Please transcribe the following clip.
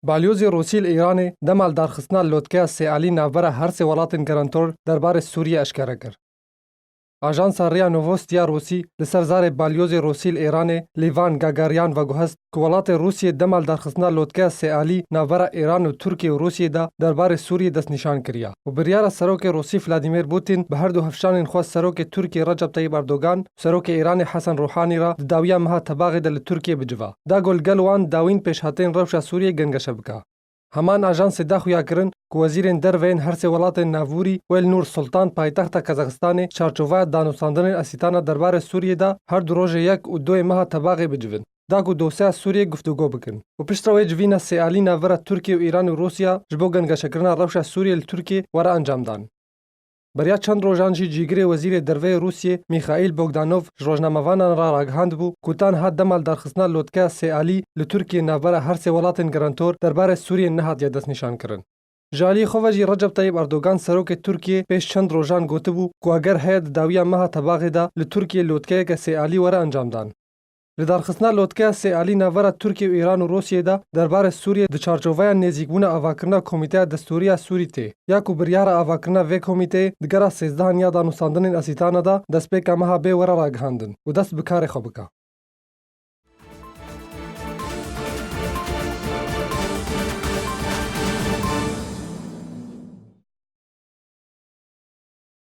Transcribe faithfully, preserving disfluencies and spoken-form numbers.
Balyozê Rûsî li Îranê dema li darxistina lotkeya Sêalî navbera her sê welatên garantor derbarê Sûriyê eşkere kir. Ajansa Ria Novosti ya Rûsî li ser zarê balyozê Rûsî li Îranê Lîvan Gagaryan veguhest ku welatê Rûsiyê dema li darxistina lotkeya Sêalî navbera Îran û Tirkiye û Rûsiyê de derbarê Sûriyê destnîşan kiriya û biryara serokê Rûsî Vladimir Putin bi her du hevşanên xwe serokê Tirkiyê Recep Tayyip Erdogan û serokê Îranê Hesen Ruhanî re di dawiya meha Tebaxê de li Tirkiyê biciva. Da ku li gel wan dawîn pêşhateyên rewşa Sûriyê gengeşe bike. Heman ajansê da xuya kirin ku wezîrên derve yên her sê welatên navûrî wê li Nur Sultan paytexta Kazaxistanê çarçoveya danûstandinên Asîtana derbarê Sûriyê de her du rojê yek û doyê meha Tebaxê bicivin, da ku dosyeya Sûriyê guftûgo bikin û piştre wê civîna Sêalî navbera Tirkiye û Îran û Rûsya ji bo gengeşekirina rewşa Sûriyê li Tirkiyê were encamdan. Beriya çend rojan jî cîgirê wezîrê derve yê Rûsiyê Mîxaîl Bogdanov ji rojnamevanan re ragihandibû ku ta niha dema li darxistina lotkeya Sêalî li Tirkiyê navbera her sê welatên garantor derbarê Sûriyê nehatiye destnîşankirin. Ji aliyê xwe ve jî Recep Tayyip Erdogan serokê Tirkiyê pêş çend rojan gotibû ku eger heye di dawiya meha Tebaxê de li Tirkiyê lotkeyeke Sêalî were encamdan. Li darxistina lotkeya Sêalî navbera Tirkiye û Îran û Rûsiyê de derbarê Sûriyê di çarçoveya nêzîkbûna avakirina Komîteya Destûrî ya Sûrî tê, ya ku biryara avakirina vê komîteyê di gera sêzdehan ya danûstandinên Asîtana de destpêka meha bê were ragihandin û dest bi karê xwe bike.